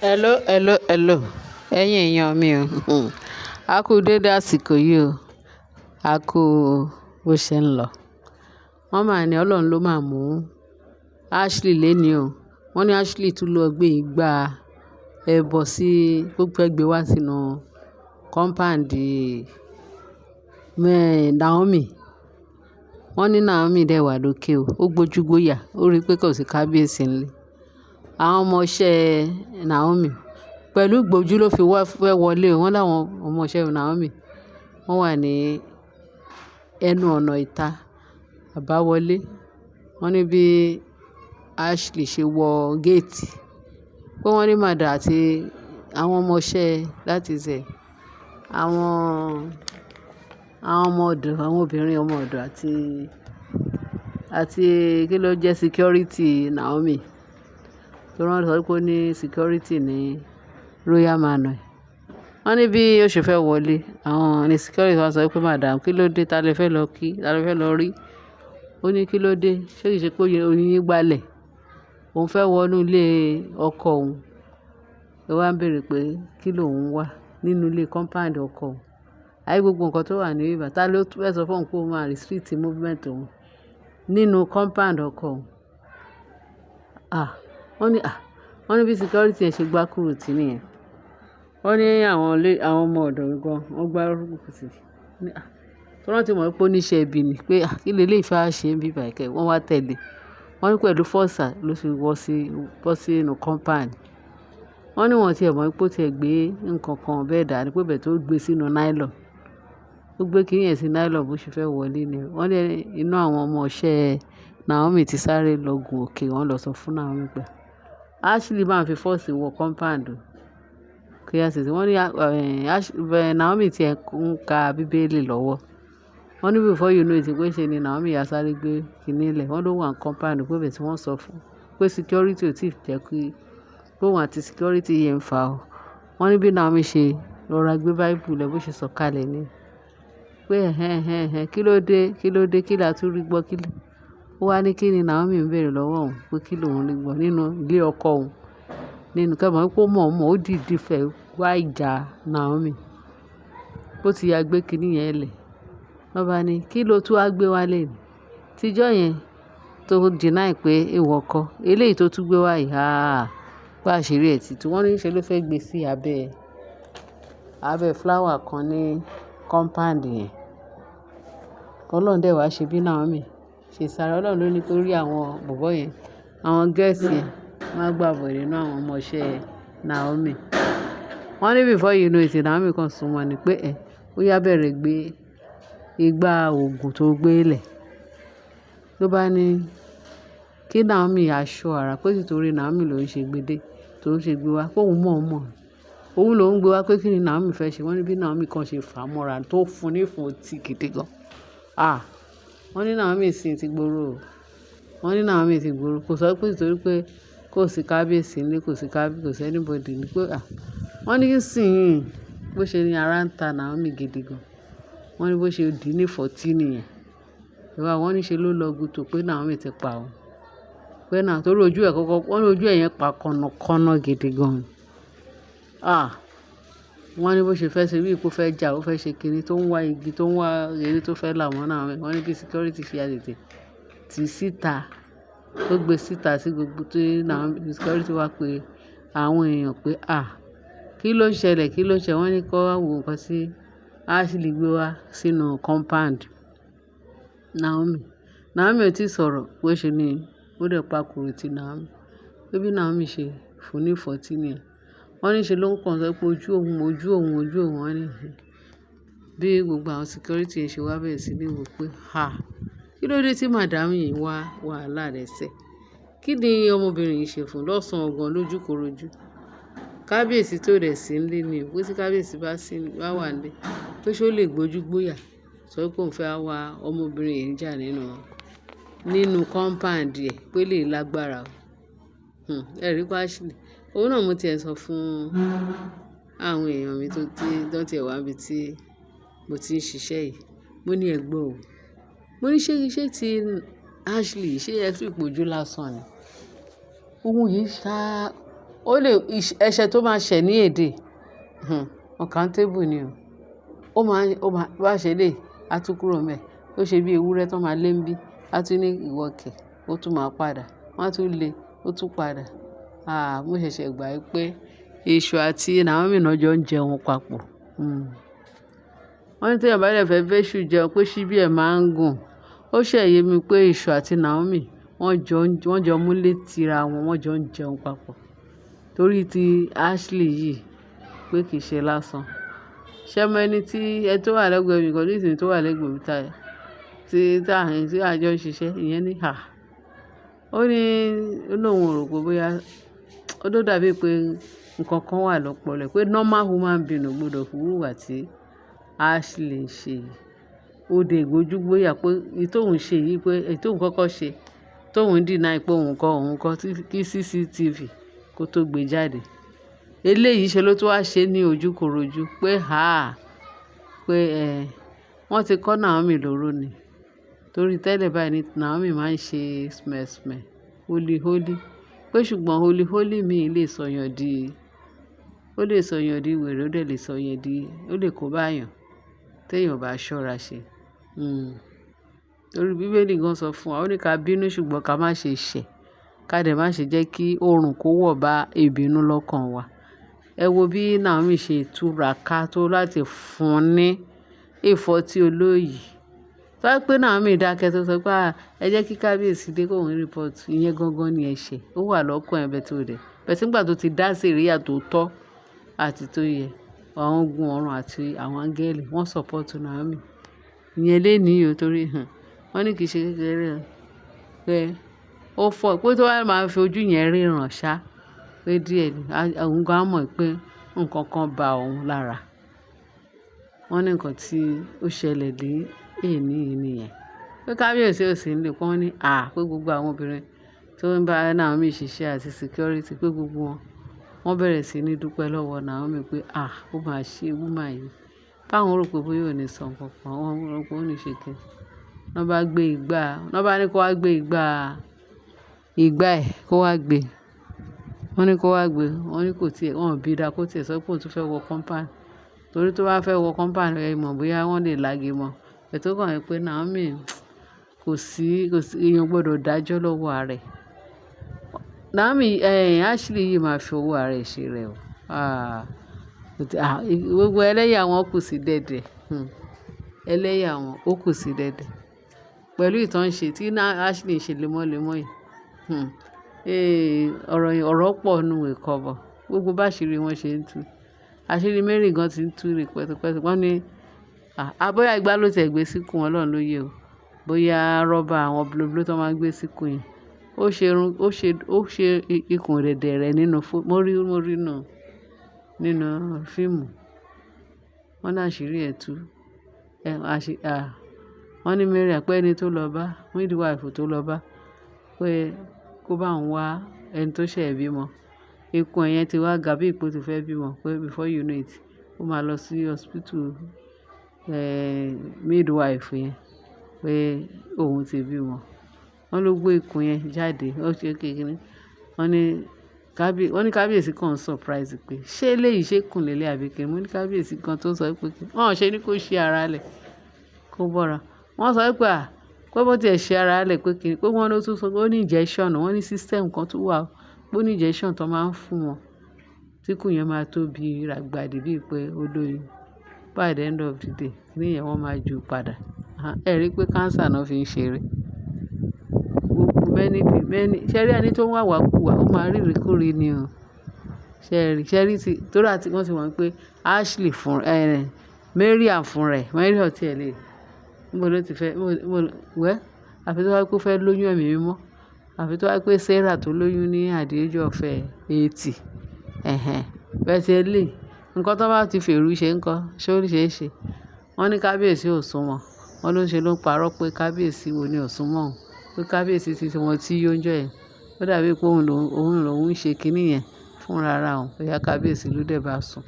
Hello, hello, hello. Ẹ̀yin èèyàn mi o. A kú dédé àsìkò yìí o. A kú bó ṣe ń lọ. Wọ́n máa ní Ọlọ́run ló máa mú Ashley léni o. Wọ́n ní Ashley tún lọ gbé igbá ẹbọ sí, ó fẹ́ gbé wá sínú compound Naomi. Wọ́n ní Naomi dẹ̀ wà lókè o. Ó gbójú gbóyà, ó rí pé kò sí kábíyèsí nílé. Àwọn ọmọ-ìṣẹ́ Naomi pẹ̀lú ìgbójú ló fi wá fẹ́ wọlé o. Wọ́n láwọn ọmọ-ìṣẹ́ Naomi, wọ́n wà ní ẹnu ọ̀nà ìta àbáwọlé. Wọ́n ní bí Ashley ṣe wọ géètì, pé wọ́n ní madam àti àwọn ọmọ-ìṣẹ́, that is àwọn, àwọn ọmọ ọ̀dọ̀, àwọn obìnrin ọmọ ọ̀dọ̀ àti kí ló jẹ́ security Naomi. Torí wọ́n sọ pé ó ní security ní Royal Manor. Wọ́n ní bí ó ṣe fẹ́ wọlé, àwọn ní security wá sọ pé, "Madam, kí ló dé? Ta lẹ fẹ́ lọ kí? Ta lẹ fẹ́ lọ rí?" Ó ní kí ló dé? Ṣé kìí ṣe pé orí yín gbálẹ̀? Òun fẹ́ wọ inú ilé ọkọ òun. Ó wá ń béèrè pé kí lòun wà nínú ilé compound ọkọ òun. Ayé gbogbo nǹkan tó wà ní ibí, ta ló fẹ́ sọ fún òun pé ó máa restrict movement òun nínú compound ọkọ òun? Ah! Wọ́n ní, ah! Wọ́n ní bí security yẹn ṣe gbá kúrò tí nìyẹn. Wọ́n ní àwọn ilé, àwọn ọmọ ọ̀dọ̀ gan, wọ́n gbá rúkù tí. Ní, ah! Torí wọ́n ti mọ̀ pé oníṣẹ́ ibi ni, pé ah! Kí leleyi fẹ́ wá ṣe níbí báyìí kẹ́? Wọ́n wá tẹ̀lé. Wọ́n ní pẹ̀lú force ló fi wọ́ sí, bọ́ sí inú compound. Wọ́n ní wọ́n tí ẹ mọ̀ pé ó ti ẹ gbé nǹkan kan bẹ́ẹ̀ dání, pé bẹ́ẹ̀ tó gbé sínú nylon. Ó gbé kíní yẹn sí nylon bó ṣe fẹ́ wọlé ni. Wọ́n ní inú àwọn ọmọ-ìṣẹ́ Naomi ti sáré lọ gun òkè, wọ́n lọ sọ fún Naomi pé Ashley máa fi force wọ compound o. Kí á sì, wọ́n ní Naomi tí ẹ ń ka bíbélì lọ́wọ́. Wọ́n ní before you know it pé ṣe ni Naomi ya sáré gbé kiní lẹ̀. Wọ́n ló wà ní compound pé bẹ́ẹ̀ tí wọ́n sọ fún pé security ò tí ì jẹ́ kí, pé òun àti security yẹn ń fa o. Wọ́n ní bí Naomi ṣe rọra gbé Bible lẹ̀ bó ṣe sọ̀kalẹ̀ ni. Pé ẹ̀hẹn, ẹ̀hẹn, ẹ̀hẹn, kí ló dé? Kí ló dé? Kí la tún rí gbọ́? Kí ló? Ó wá ní kí ni Naomi ń béèrè lọ́wọ́ òun pé kí lòun rí gbọ́ nínú ilé ọkọ òun. Nínú kí ẹ mọ̀ pé ó mọ̀ mọ̀ ó dìdí fẹ́ wá ìjà Naomi. Bó ti ya gbé kiní yẹn lẹ̀. Wọ́n bá ní kí ló tún wá gbé wá lónìí? Tíjọ́ yẹn tó deny pé ìwọ kọ́. Eléyìí tó tún gbé wá yìí, àá, pé àṣírí ẹ̀ ti tú. Wọ́n ní ṣe ló fẹ́ gbé sí abẹ́, abẹ́ flower kan ní compound yẹn. Ọlọ́run dẹ̀ wá ṣe bí Naomi ṣe sáré. Ọlọ́run ló ní kó rí àwọn bọ̀bọ́ yẹn, àwọn girls yẹn, wọ́n á gbàbọ̀dè nínú àwọn ọmọ-ìṣẹ́ Naomi. Wọ́n ní before you know it, Naomi kan súnmọ́ ni pé ẹ, ó yá bẹ̀rẹ̀ gbé igbá òògùn tó gbé lẹ̀. Ló bá ní kí Naomi aṣọ ara pé nítorí Naomi ló ń ṣe gbé dé, tó ń ṣe gbé wá, pé òun mọ̀ mọ̀. Òun ló ń gbé wá pé kí ni Naomi fẹ́ ṣe. Wọ́n ní bí Naomi kan ṣe fà mọ́ra tó fún ní ìfọ̀tí gidi gan. Ah! Wọ́n ní Naomi sì ti gbòòrò o. Wọ́n ní Naomi ti gbòòrò. Kò sọ pé nítorí pé kò sí kábíyèsí nílé, kò sí kábí, kò sí anybody ní pé ah! Wọ́n ní nísìnyí bó ṣe ní ara ń ta Naomi gidi gan. Wọ́n ní bó ṣe dì ní ìfọ̀tí nìyẹn. Ìwà wọ́n ní ṣe ló lọgun tó pé Naomi ti pa òun. Pé náà torí ojú ẹ̀ kọ́kọ́, wọ́n ní ojú ẹ̀ yẹn pa kọ̀nàkọ̀nà gidi gan. Ah! Wọ́n ní bó ṣe fẹ́ ṣe bí i pé ó fẹ́ jà, ó fẹ́ ṣe kiní tó ń wá igi, tó ń wá eré tó fẹ́ là mọ́ Naomi. Wọ́n ní bí security ṣe ya tètè tí síta, tó gbé síta sí gbogbo tí Naomi security wá pé àwọn èèyàn pé à, kí ló ṣẹlẹ̀? Kí ló ṣẹlẹ̀? Wọ́n ní kó wá wo nǹkan tí Ashley gbé wá sínú compound Naomi. Naomi ò tí sọ̀rọ̀ bó ṣe ní ó dẹ̀ pa kùrù tí Naomi. Pé bí Naomi ṣe fún ní ìfọ̀tí nìyẹn. Wọ́n ní ṣe ló ń kàn sọ pé ojú òun, ojú òun, ojú òun. Wọ́n ní bí gbogbo àwọn security yẹn ṣe wá bẹ̀rẹ̀ sí ní wò pé à, kí ló dé tí madam yìí wá wàhálà rẹ̀ sẹ́? Kí ni ọmọbìnrin yìí ṣe fún lọ́sàn-án gan lójúkorojú? Kábíyèsí tó dẹ̀ sí nílé ni o. Pé tí kábíyèsí bá sí, bá wà nílé, pé ṣé ó lè gbójú gbóyà sọ pé òun fẹ́ wá ọmọbìnrin yìí jà nínú, nínú compound ẹ̀ pé lè lágbára o. Ẹ rí pé Ashley, òun náà mo ti ẹ sọ fún àwọn èèyàn mi tó tí, tó ti ẹ̀ wá níbi tí mo ti ń ṣiṣẹ́ yìí. Mo ní ẹ gbọ́ o. Mo ní ṣé, ṣé tí Ashley, ṣé ẹ feel pé ojú lásán ni? Ohun yìí ṣá, Ó lè, ẹ̀ṣẹ̀ tó máa ṣẹ̀ ní èdè, uncountable ni o. Ó máa, bá ṣe lè, a tún kúrò níbẹ̀. Ó ṣe bí ewúrẹ́ tó máa lé ń bí, a tún ní ìwọ kẹ̀, ó tún máa padà. Wọ́n á tún lé, ó tún padà. Ah, mo ṣẹ̀ṣẹ̀ gbà pé Èṣù àti Naomi náà jọ ń jẹun papọ̀. Wọ́n ní tí èèyàn bá dẹ̀ fẹ́ bá èṣù jẹun pé ṣíbí ẹ̀ máa ń gùn. Ó ṣẹ̀ yé mi pé Èṣù àti Naomi wọ́n jọ múlé tira wọn, wọ́n jọ ń jẹun papọ̀. Torí tí Ashley yìí pé kì í ṣe lásán. Ṣé mo ẹni tí ẹ tó wà lẹ́gbẹ̀ẹ́ mi, colleague mi tó wà lẹ́gbẹ̀ẹ́ mi táyà, tí a jọ ń ṣiṣẹ́, ìyẹn ní, "à." Ó ní, ó ní òun ò rò pé bóyá, ó ló dàbí pé nǹkan kan wà lọ́pọ̀lọ̀ ẹ̀, pé normal human being ò gbọdọ̀ hùwà tí Ashley ń ṣe yìí. Ó dé ìgbójúgbóyà pé èyí tó ń ṣe yìí pé èyí tó ń kọ́kọ́ ṣe, tó ń deny pé òun kọ́ tí kí CCTV kó tó gbé jáde. Eléyìí ṣe ló tún wá ṣe ní ojúkorojú pé háà, pé ẹ, wọ́n ti kọ́ Naomi lóró ni. Torí tẹ́lẹ̀ báyìí ni Naomi máa ń ṣe smell smell, holy holy. Pé ṣùgbọ́n holy holy mi lè sọ̀yàn di, ó lè sọ̀yàn di wèrè, ó dẹ̀ lè sọ̀yàn di, ó lè kó bá èèyàn tí èèyàn ò bá ṣọ́ra ṣe. Torí Bíbélì gan sọ fún wa, ó ní ká bínú ṣùgbọ́n ká má ṣe ṣẹ̀, ká dẹ̀ má ṣe jẹ́ kí oòrùn kó wọ̀ bá ìbínú lọ́kàn wa. Ẹ wo bí Naomi ṣe túra ká tó láti fún ní ìfọ́tí olóyìí. Tó bá pé Naomi dákẹ́ tó sọ pé, "à, ẹ jẹ́ kí kábíyèsí dé kó òun report." Ìyẹn gangan ni ẹ̀ṣẹ̀. Ó wà lọ́kàn ẹ bẹ́ẹ̀ tó dẹ̀. But nígbà tó ti dá sẹ̀ríà tó tọ́ àti tó yẹ, àwọn ogun ọ̀run àti àwọn áńgẹ́lì wọ́n support Naomi. Ìyẹn lé ní o torí, wọ́n ní kì í ṣe kékeré o. Pé ó fọ́, pé tó bá máa fi ojú yẹn ríran ṣá, pé díẹ̀ ni, òun gan á mọ̀ pé nǹkan kan ba òun lára. Wọ́n ní nǹkan tí ó ṣẹlẹ̀ ní èní yìí nìyẹn. Pé kábíyèsí ò sí nílé, pé wọ́n ní, à, pé gbogbo àwọn obìnrin tó ń bá Naomi ṣiṣẹ́ àti security pé gbogbo wọn, wọ́n bẹ̀rẹ̀ sí ní dúpẹ́ lọ́wọ́ Naomi pé, à, ó máa ṣe woman yìí. Báwọn rò pé bóyá ò ní sọ nǹkan kan, wọ́n rò pé ó ní ṣe kíni. Wọ́n bá gbé igbá, wọ́n bá ní kó wá gbé igbá, igbá ẹ̀ kó wá gbé. Wọ́n ní kó wá gbé, wọ́n ní kò tí ì, wọ́n ò bí dá kó tí ẹ sọ pé òun tún fẹ́ wọ compound. Torí tó bá fẹ́ wọ compound, ẹ mọ̀ bóyá wọ́n lè lági mọ́. But ó kàn jẹ́ pé Naomi kò sí, èèyàn gbọdọ̀ dájọ́ lọ́wọ́ ara ẹ̀. Naomi, Ashley yìí máa fi owó ara ẹ̀ ṣe rẹ̀ o. Ah, gbogbo ẹlẹ́yà wọn kù sí dẹ̀dẹ̀. Ẹlẹ́yà wọn ó kù sí dẹ̀dẹ̀. Pẹ̀lú ìtàn ṣe tí Ashley ń ṣe lemọ́lemọ́ yìí. Ọ̀rọ̀, ọ̀rọ̀ pọ̀ nínú ìkọ́bọ̀. Gbogbo bá àṣírí wọn ṣe ń tú. Àṣírí Mary gan tí ń tú rí pẹtupẹtu. Wọ́n ní, à, bóyá igbá ló ti ẹ̀ gbé síkùn, Ọlọ́run ló yé o. Bóyá rọ́bà àwọn blow blow tó máa ń gbé síkùn yẹn. Ó ṣe irun, ó ṣe ikùn rẹ̀dẹ̀rẹ̀ nínú mo rí nù nínú fíìmù. Wọ́n ní àṣírí ẹ̀ tú. Wọ́n ní Mary pé ẹni tó lọ bá, midwife tó lọ bá, pé kó bá òun wá ẹni tó ṣẹ̀ bímọ. Ikùn ẹ̀ yẹn ti wá ga bí ìpé ó ti fẹ́ bímọ pé before you know it, ó máa lọ sí hospital, midwife yẹn pé òun ti bímọ. Wọ́n ló gbé ikùn yẹn jáde, ó ṣe kékeré. Wọ́n ní kábíyèsí kan surprise pé ṣé eléyìí ṣé ikùn lélẹ̀ àbí kíni? Mo ní kábíyèsí kan tó sọ pé kí wọ́n ò ṣe ní kó ṣí ara lẹ̀, kó bọ́ra. Wọ́n sọ pé à, pé bó tí ẹ ṣí ara lẹ̀ pé kíni, pé wọ́n ló tún sọ pé ó ní injection, wọ́n ní system kan tó wà, pé ó ní injection tó máa ń fún wọn tí ikùn yẹn máa tóbi ràgbàdì bí i pé ó lóyún. By the end of the day, kíni yẹn wọ́n máa ju padà. Ẹ rí i pé cancer náà fi ń ṣeré. Gbogbo many, many, ṣé rí ẹni tó ń wà wàkúwà, ó máa rí ìríkúrì ni o. Ṣé rí tí, torí àti wọ́n ti mọ̀ pé Ashley fún, Mariam fún rẹ̀, Mariam ò tí ẹ lè, níbo ló ti fẹ́, níbo, well, àfi tó bá pé ó fẹ́ lóyún ẹ̀mí mímọ́. Àfi tó bá pé Sarah tó lóyún ní at the age of 80. Ẹ̀hẹn. Bẹ́ẹ̀ tí eléyìí, nǹkan tó bá ti fèrú ṣe ńkọ́, ṣé ó ṣe é ṣe? Wọ́n ní kábíyèsí ò sún mọ́. Wọ́n ló ń ṣe ló ń parọ́ pé kábíyèsí wo ni ò sún mọ́ òun. Pé kábíyèsí ti mu ọtí yó ńjọ́ yẹn. Ó dàbí pé òun lòun ń ṣe kíní yẹn fúnra ara òun. Bóyá kábíyèsí ló dẹ̀ bá sùn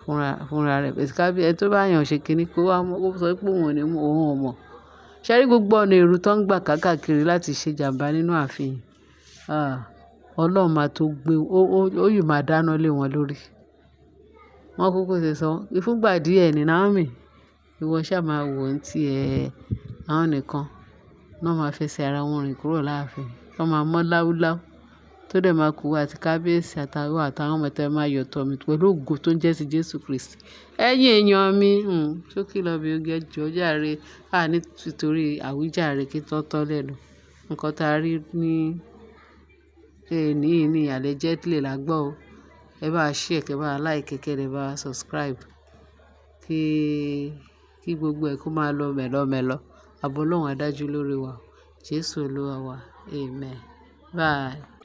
fúnra rẹ̀. But ẹni tó bá yàn ṣe kíní kó wá, ó sọ pé òun ò ní mọ̀, òun ò mọ̀. Ṣé rí gbogbo ọ̀nà èrú tó ń gbà káàkiri láti ṣe ìjàmbá nínú ààfin? Ah, Ọlọ́run máa tó gbé, ó yìí máa dáná lé wọn lórí. Wọ́n kúkú ti sọ, fúngbà díẹ̀ ni Naomi, ìwọ ṣá máa wò ó tí ẹ, àwọn nìkan náà máa fẹsẹ̀ ara wọn rìn kúrò láàfin. Wọ́n máa mọ́ láúláú tó dẹ̀ máa kú àti kábíyèsí àtàwọn àtàwọn ọmọ tẹ máa yọ̀ tọ̀ mí pẹ̀lú ògo tó ń jẹ́ ti Jésù Kristi. Ẹ̀yin èèyàn mi, ṣókí lọ bí oge ẹ jọ̀ọ́ jàre. A ní títorí àwíjàre kí tọ́ tọ́ lẹ́nu. Nǹkan tí a rí ní èní yìí ní allegedly la gbọ́ o. Ẹ bá share, kẹ bá like, kẹ dẹ̀ bá subscribe kí gbogbo ẹ kó máa lọ mẹ̀lọmẹ̀lọ. Àbọ̀ Ọlọ́run á dájú lórí wa. Jésù Olúwa wa. Amen. Bye.